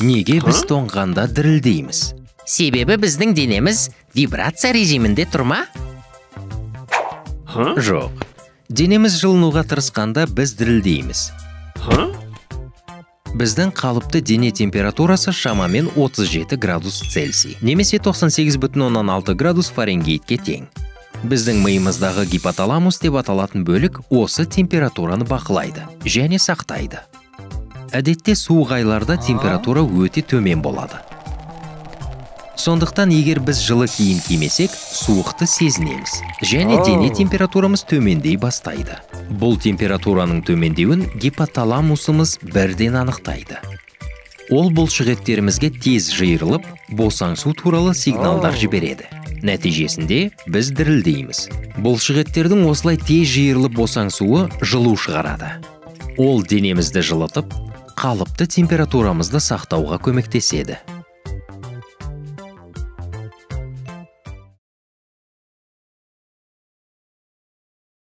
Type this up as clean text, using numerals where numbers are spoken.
Неге біз тоңғанда дірілдейміз? Себебі біздің денеміз вибрация режимінде тұр ма? Жоқ. Денеміз жылынуға тырысқанда біз дірілдейміз. Біздің қалыпты дене температурасы шамамен 37 градус Цельсий, немесе 98,6 градус Фаренгейтке тең. Біздің миымыздағы гипоталамус деп аталатын бөлік осы температураны бақылайды және сақтайды. Әдетте суық айларда температура өте төмен болады. Сондықтан егер біз жылы киім кимесек, суықты сезінеміз және дене температурамыз төмендей бастайды. Бұл температураның төмендеуін гипоталамусымыз бірден анықтайды. Ол бұлшықеттерімізге тез жиырылып, босаңсу туралы сигналдар жібереді. Нәтижесінде біз дірілдейміз. Бұлшықеттердің осылай тез жиырылып босаңсуы жылу шығарады. Ол денемізді жылытып, қалыпты температурамызды сақтауға көмектеседі.